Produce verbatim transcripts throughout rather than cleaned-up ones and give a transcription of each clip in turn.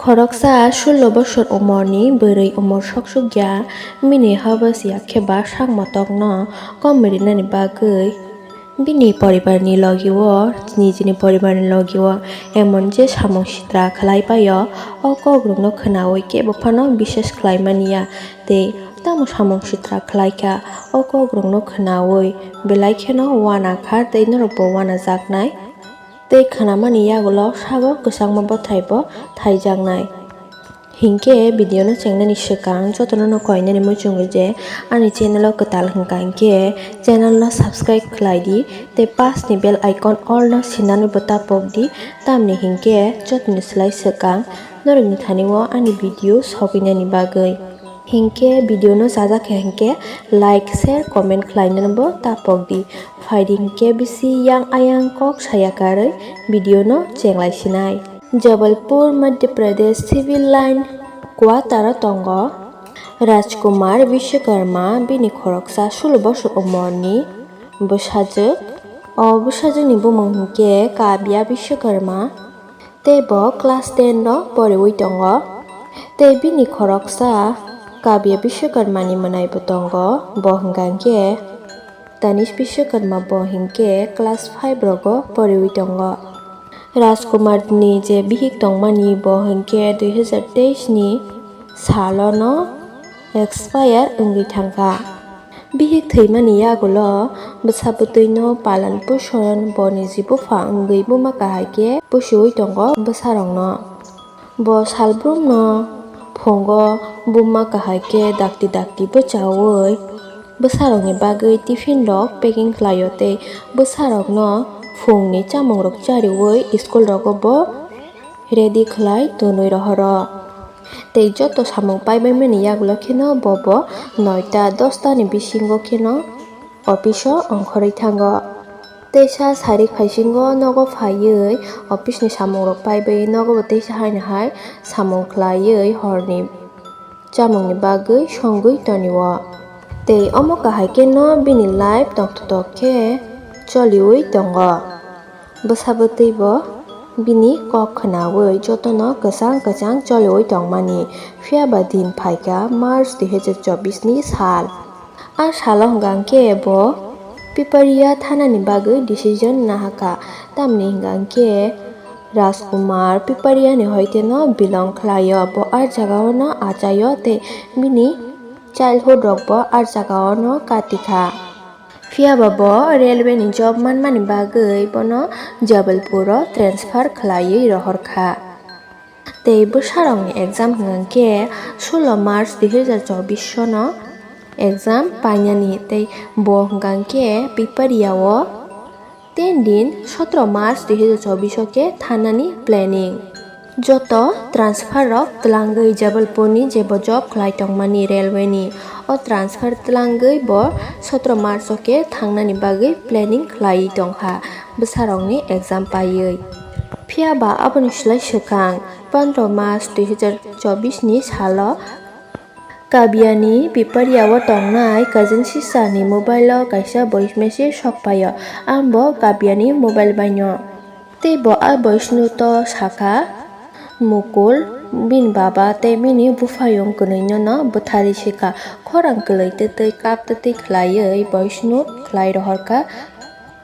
Khoroksa sullo bosor umorni bwrwi umor soksukya bini habas ya khe ba sak motokno kom rinani bagwi bini poribarni logi-o, nijini poribarni logi-o emon je samung sitra khlai paio, o kokrokno khwnaui kebo phano biswas khlai mani ya tei tamo samung sitra khlai kha, o kokrokno khwnaui belai kheno uana kha tei norokbo uanajaknai. Tei khwnamani yagulo sago kwchangma bwthaibo thaijaknai. Hinkhe video no chengnani swkang jotono no koinani muchungo je ani channel o kwtal hwnkha hinkhe channel no subscribe khlai di tei pass ni bell icon all no sinani bo tapok di, tamni hinkhe jotoni slai swkang norokni thani o ani video sogwinani bagwi. Hinkhe video no chajak khe hinkhe like, share, comment khlainani bo tapok di. Phaidi hinkhe bisi yang ayang kok saya karwi video no chenglai sinai. Jabalpur, Madhya Pradesh, Civil Line quarter o tongo Rajkumar Vishwakarma, bini khoroksa sulo bosor umorni bwsajwk. O bwsajwkni bumung hinkhe Kavya Vishwakarma. Tei bo class ten o poriwi tongo. Tei bini khoroksa Kavya Vishwakarmani mwnaibo tongo, bo hwnkha hinkhe Tanish Vishwakarma, bo hinkhe class five rogo poriwi tongo. Rajkumar ni je bihik tongmani, bo hinkhe dui hazar teis ni salono expire wngwi thangkha. Bihik thwimani yagulo bwsa bwtwino palan puson boni ji bupha wngwi buma kahai khe pusiwi tongo bwsarokno. Bo salbrumno phungo buma kahai khe dakti dakti bwchaui bwsarokni bagwi tiffin rok packing khlaio tei bwsarokno phungni chamungrok chariui school rogo bo ready khlai tonwi rohoro. Tei joto samung paibaimani yagulo kheno bobo noita dosta ni bisingo kheno office o ongkhorwi thango. Teisa sari phaisingo nogo phaiwi office ni samung rok paibai nogo bo teisa haino hai samung khlaiwi horni chamungni bagwi songwi tonio. Tei omo kahai kheno bini life tongthotok khe choliwi tongo. Bwsa bwtwi bo bini kok khwnaui jotono kwchang kwchang choliui tongmani. Phiya ba din phaikha March dui hazar chobbish ni sal. A salo hwnkha khe bo Piparia thanani bagwi decision nahakha, tamni hwnkha khe Rajkumar Piparia ni hoite no belong khlaio, bo a jagao no achaio tei bini childhood rok bo a jagao no katikha. Phiya ba bo railway ni job manmani bagwi bono Jabalpur o transfer khlaiwi rohor kha. Tei bwsarokni exam hwnkha khe sulo March dui hazar chobbish no exam painani tei bo hwnkha khe Piparia o ten din sotro March dui hazar chobbish o khe thanani planning. Joto transfer rok twlangwi Jabalpur ni jebo job khlai tongmani railway ni, o transfer twlangwi bo sotro March o khe thangnani bagwi planning khlaiwi tongkha bwsarokni exam paiwi. Phiya ba aboni slai swkang pondro March dui hazar chobbish ni salo Kabiani Piparia o tongnai cousin sister ni mobile o kaisa voice message sok paio. Ang bo Kabiani mobile baino. Tei bo a voice note o sakha, Mukul, bini baba tei bini buphayung kwnwi no bwtharwi sika. Khorang kwlwi twtwi kap twtwi khlaiwi voice note khlai rohorkha.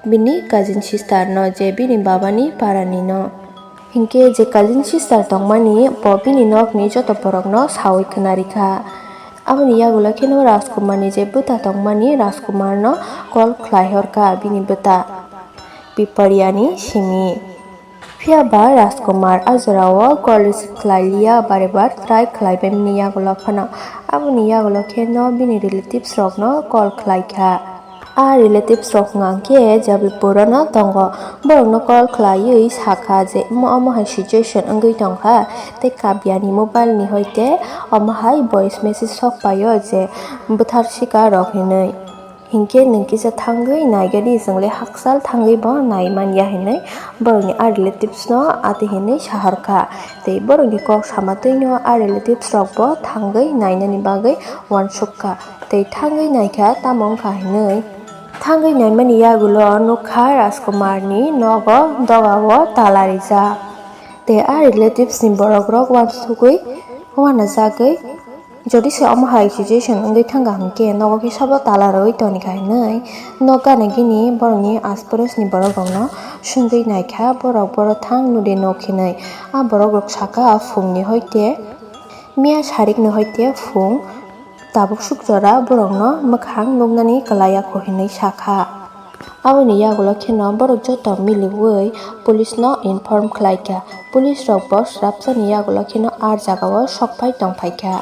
Bini cousin sister no, je bini babani parani no. Hinkhe je cousin sister tongmani, bo bini nokni joto borokno saui khwnarikha. Aboni yagulo kheno Rajkumarni je bwta tongmani, Rajkumarno call khlai horkha bini bwta Pipariani simi. Phiya ba Rajkumar a jorao call receive khlai liya, bare bar try khlai baimani yagulo phano. Aboni yagulo kheno bini relatives rokno call khlai kha. A relatives rok hwnkha khe Jabalpur o no tongo. Borokno call khlaiwi sakha je omo omo hai situation wngwi tongkha. Tei Kabiani mobile ni hoite omo hai voice message sok paio je bwthar sika rok hinwi. Hinkhe nwng kisa thangwi naigadi, chwngle hakchal thangwi bo nai manya hinwi borokni a relatives no ati hinwi sahorkha. Tei borokni kok sama twino a relatives rok bo thangwi nainani bagwi uansukha. Tei thangwi naikha tamo wngkha hinwi. Thangwi naimani yagulo nukha Rajkumarni nogo dogao tala rijak. Tei a relatives ni borok rok uansugwi uanajagwi, jodi se omo hai situation wngwi thangkha hwnkhe nogo khe sabo tala rwwi tonikha hinwi nok gana gini borokni asparos ni borok rokno swngwi naikha, borok boro thang nudi nok hinwi. A borok rok sakha phungni hoite miya sarikni hoite phung tabuk suk jora borokno mwkhang nuknani kwlai ya kho hinwi sakha. Aboni yagulo kheno borok joto miliwi police no inform khlaikha. Police rok bo swrapsani yagulo kheno ar jagao sokphai tongphaikha.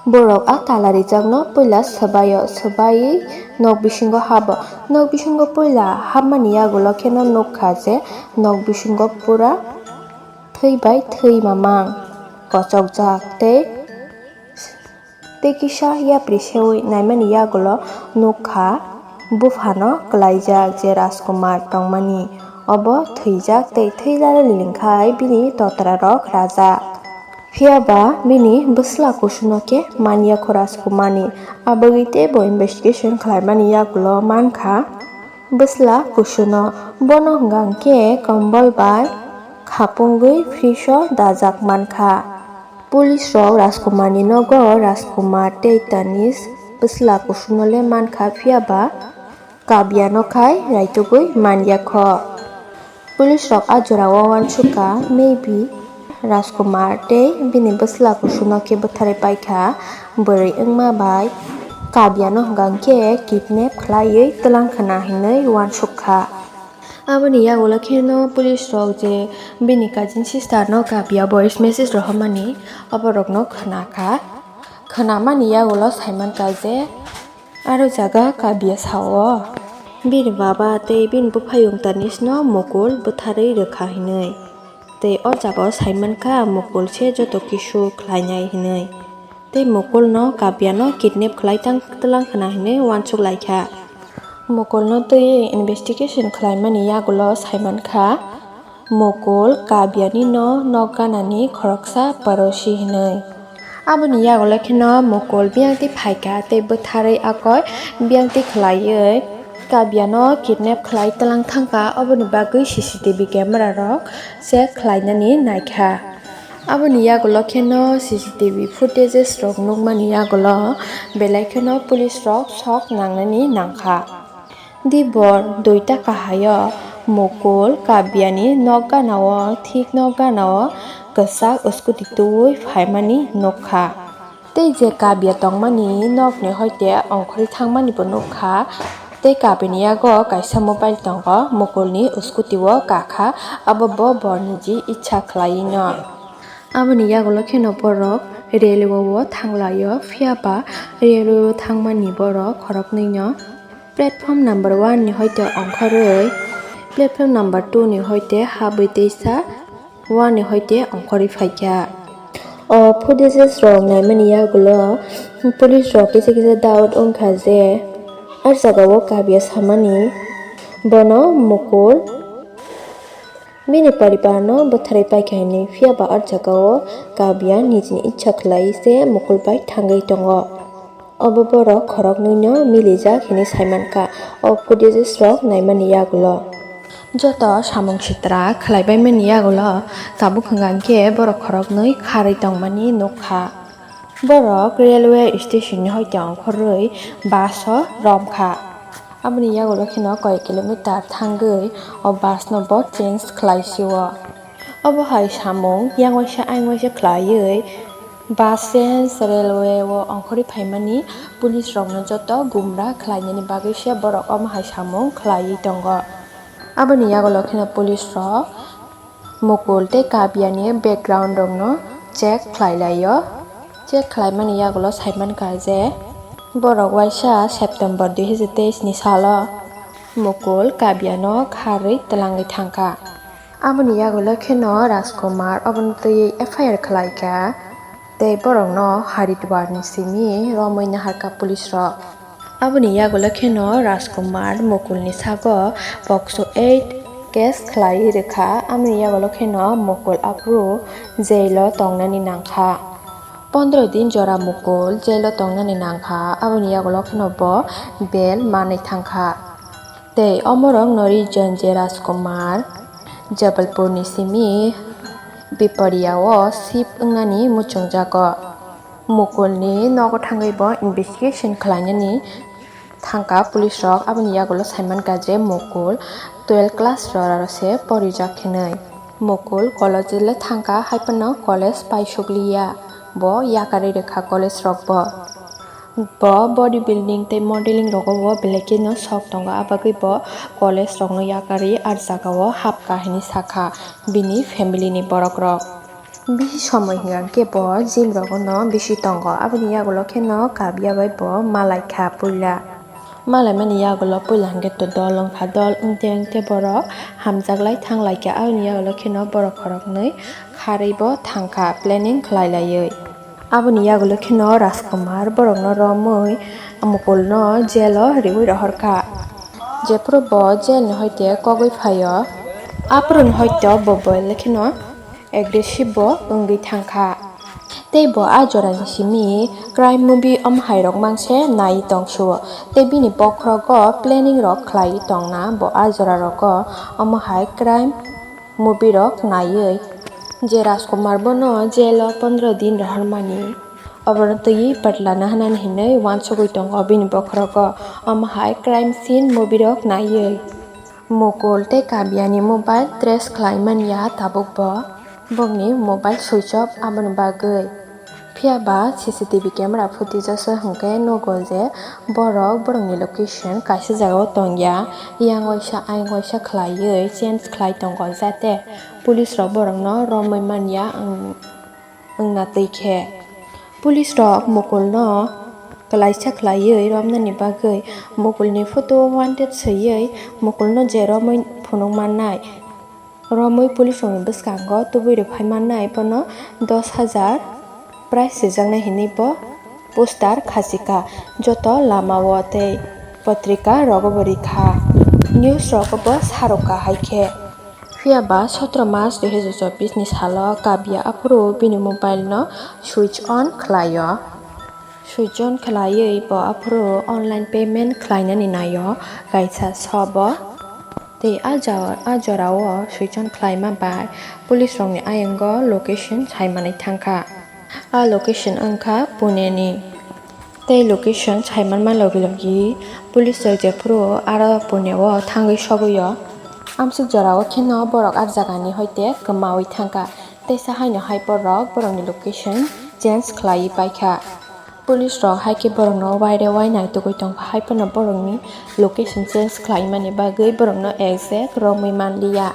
Borok a tala rijakno puila swbaio, swbaiwi nok bisingo habo. Nok bisingo puila hapmani yagulo kheno nukha je nok bisingo pura thwi bai thwi mamang kochokjak tei Tei kisa yapri sewi naimani yagulo nukha buphano kwlaijak je Rajkumar tongmani. Obo thwijak tei thwi lalali lingkhai bini totrarok rajak. Phiyaba bini bwsla kusuno khe manya kho Rajkumarni. Abagwi tei bo investigation khlaimani yagulo mankha bwsla kusuno. Bono hwnkha hwnkhe kombol bai khapungwi friso dajak mankha. Police rok Rajkumar ni nogo Rajkumar tei Tanish bwsla kusuno le mankha, phiyaba Kabiano khai raitugwi manyakho. Police rok a jorao uansukha, maybe Rajkumar tei bini bwsla kusuno khe bwtharwi paikha, bwrwi wngma bai Kabiano hwnkha hwnkhe kidnap khlaiwi twlang khna hinwi uansukha. Aboni yagulo kheno police rok je bini cousin sister no Kabia voice message rohormani, oborokno khwnakha. Khwnamani yagulo saimankha je aro jaga Kabia sao bini baba tei bini buphayung Tanishno Mukul bwtharwi rwkha hinwi. Tei o jagao saimankha Mukul se joto kisu khlainai hinwi. Tei Mukulno Kabiano kidnap khlai tang twlang khna hinwi uansuk laikha. Mukulno twiwi investigation khlaimani yagulo saimankha, Mukul Kabiani no nok ganani khoroksa parosi hinwi. Aboni yagulo kheno Mukul biyangtwi phaikha tei bwtharwi akoi biyangtwi khlaiwi Kabiano kidnap khlai twlang thangkha, oboni bagwi C C T V camera rok check khlainani naikha. Aboni yagulo kheno C C T V footages rok nukmani yagulo belai kheno police rok sok nangnani nangkha. Dibor duita kahaio Mukul Kabiani nok ganao, thik nok ganao kwchak scooty tubui phaimani nukha. Tei je Kabia tongmani nokni hoite ongkhorwi thangmani bo nukha. Tei Kabiani yago kaisa mobile tongo, Mukulni scooty o kakha, abo bo borni ji icha khlaiwi no. Aboni yagulo kheno borok railway o thanglaio, phiyaba railway o thangmani borok khoroknwi no. Platform number one ni hoite ongkhorwi platform number two ni hoite habwi teisa one ni hoite ongkhorwi phaikha. O footages rok naimani yagulo police rok kisa kisa doubt wngkha je ah jagao Kabia samani bono Mukul bini poribar no bwtharwi paikha hinwi, phiyaba ah jagao Kabia nijini icha khlai se Mukul bai thangwi tongo. Obo borok khoroknwino milijak hinwi saimankha o footages rok naimani yagulo. Joto samung sitra khlaibaimani yagulo tabuk hwnkha hwnkhe borok khoroknwi kharwi tongmani nukha. Borok railway station ni hoite ongkhorwi bus o romkha. Aboni yagulo kheno koi kilometer thangwi o bus no bo change khlai sio. Obo hai samung yang waisa ayang waisa khlaiwi bus change railway o ongkhorwi phaimani police rokno joto gumra khlainani bagwi se borok omo hai samung khlaiwi tongo. Aboni yagulo kheno police rok Mukul tei Kabiani background rokno check khlai laio. Check khlaimani yagulo saimankha je borok waisa September dui hajar teis ni salo Mukul Kabiano kharwi twlangwi thangkha. Aboni yagulo kheno Rajkumar obono twiwi F I R khlaikha tei borokno Haridwar ni simi romwi naharkha police rok. Aboni yagulo kheno Rajkumar Mukulni sago pokso eight case khlai rwkha. Aboni yagulo kheno Mukul aphuru jail o tongnani nangkha. Pondro din jora Mukul jail o tongnani nangkha. Aboni yagulo kheno bo bail manwi thangkha. Tei omorok no region je Rajkumar Jabalpur ni simi Biporia o shift wngnani muchungjago. Mukulni nogo thangwi bo investigation khlainani thangkha police rok. Aboni yagulo saimankha je Mukul twelve class rora se porijak hinwi. Mukul college le thangkha, haiphano college paisukliya, bo yakarwi rwkha college rok bo. Bo body building tei modeling rogo o belai kheno sok tongo, abagwi bo college rokno yakarwi ah jagao hapkha hinwi sakha bini family ni borok rok. Bisi somoi hwnkhe bo gym rogo no bisi tongo, aboni yagulo kheno Kabiya bai bo malaikha puila. Malaimani yagulo puila hwnkhe to dol wngkha, dol wngte wngte borok hamjaklai thanglaikha, aboni yagulo kheno borok khoroknwi kharwi bo thangkha planning khlai laiwi. Aboni yagulo kheno Rajkumar borokno romwi Mukulno jail o riwi rohorkha. Jephuru bo jail ni hoite kogwi phaio, aphuru ni hoite bo boile kheno aggressive bo wngwi thangkha. Tei bo ah jorani simi crime movie omo hai rok mangse nai tongsuo, tei bini bokhorogo planning rok khlai tongna bo ah jora rogo omo hai crime movie rok naiwi. Je Rajkumar bono jail o pondro din rohormani, obono twiwi patlana hwnani hinwi uansugwi tongo bini bokhorogo omo hai crime scene movie rok naiwi. Mukul tei Kabiani mobile trace khlai manya tabuk bo, bokni mobile switch off aboni bagwi. Phiya ba C C T V camera footage o se hwnkhe nugo je borok borokni location kaisa jagao tongya, yang waisa ayang waisa khlaiwi change khlai tongo, jate police rok borokno romwi manya wng-, wngna twi khe. Police rok Mukulno kwlaisa khlaiwi romnani bagwi Mukulni photo wanted swiwi Mukulno je romwi phunuk mannai. Romwi police rokni bwskango tubui rwphai mannai, bono dos hajar prize swijaknai hinwi bo poster khachikha, joto lamao tei potrika rogo bo rikha, news rogo bo sarokha. Hai khe phiya ba sotro March dui hajar chobbish ni salo Kabiya aphuru bini mobile no switch on khlaio. Switch on khlaiwi bo aphuru online payment khlainani naio kaisa sobo. Tei ah ja-, ah jorao switch on khlaima bai police rokni ayango location saimanwi thangkha. Ah location wngkha Pune ni. Tei location saimanma logi logi police rok jephuru aro Pune o thangwi sogwio. Amsuk jorao kheno borok ah jagani hoite kwmawi thangkha. Teisa haino hai borok borokni location change khlaiwi paikha. Police rok hai khe borokno waire wai naitugwi tongkha, hai phano borokni location change khlaimani bagwi borokno exact romwi manliya.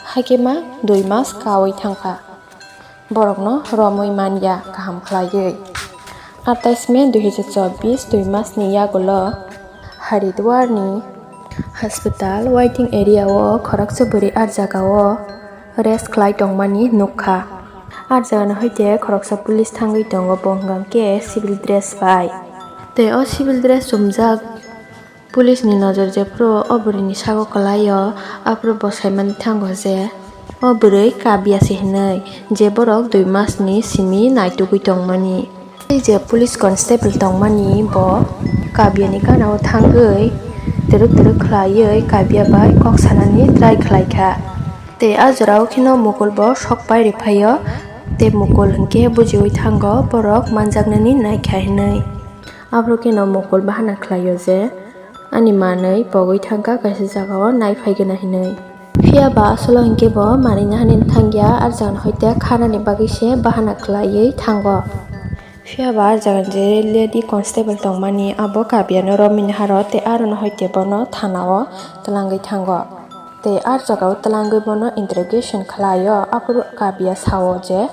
Hai khe ma dui mas kaui thangkha, borokno romwi manya kaham khlaiwi. Atais May dui hajar chobbish dui masni yagulo Haridwar ni hospital waiting area o khoroksa bwrwi ah jagao rest khlai tongmani nukha. Ah jagani hoite khoroksa police thangwi tongo, bo hwnkha khe civil dress bai. Tei o civil dress chumjak police ni nojor jephuru o bwrwi ni sago kwlaio, aphuru bo saimani thango je o bwrwi Kabiya se hinwi, je borok dui mas ni simi naitugwi tongmani. Tei je police constable tongmani bo Kabiya ni gana o thangwi twrwk twrwk khlaiwi Kabiya bai kok sanani try khlaikha. Tei ah jorao kheno Mukul bo sok pai riphaio. Tei Mukul hinkhe bujiwi thango borok manjaknani naikha hinwi. Aphuru kheno Mukul bahana khlaio je ani manwi pogwi thangkha kaisa jagao naiphai gana hinwi. Phiya ba aswlo hinkhe bo manwi naharnani thangya, ah jagani hoite khanani bagwi se bahana khlaiwi thango. Phiya ba ah jaga je lady constable tongmani, abo Kabiya no romwi naharo tei aro no hoite bono thana o twlangwi thango. Tei ah jaga o twlangwi bono interrogation khlaio, aphuru Kabiya sao je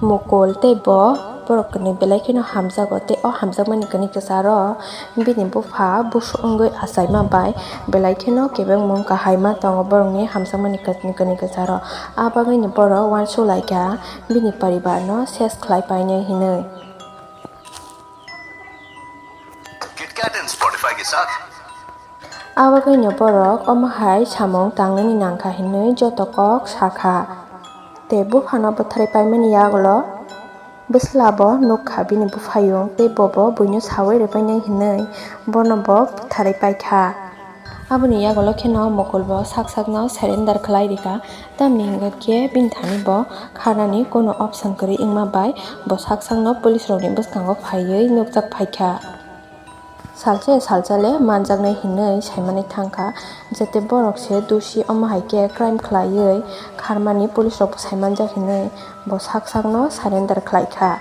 Mukul tei bo borok kwnwi belai kheno hamjago tei o hamjakmani kwnwi kwcharo bini bupha busu wngwi achaima bai belai kheno kebengmung kahaima tongo borokni hamjakmani kwnwi kwcharo. A bagwino borok uansuk laikha bini poribar no ses khlai painai hinwi. Kit Kat and Spotify के साथ। Abagwino borok omo hai samung tangnani nangkha hinwi joto kok sakha. Tei buphano bwtharwi paimani yagulo bwsla bo nukha bini buphayung tei bobo buino sawi rwbainai hinwi bono bo bwtharwi paikha. Aboni yagulo kheno Mukul bo sak sakno surrender khlai rikha, tamni hwnkhe bini thani bo kharnani kono option kwrwi wngma bai bo sak sakno police rokni bwskango phaiwi nukjak phaikha. Salsa salsa le manjaknai hinwi saimani thangkha, jete borok se dusi, omo hai khe crime khlaiwi kharmani police rok bo saimanjak hinwi bo sak sakno surrender khlaikha.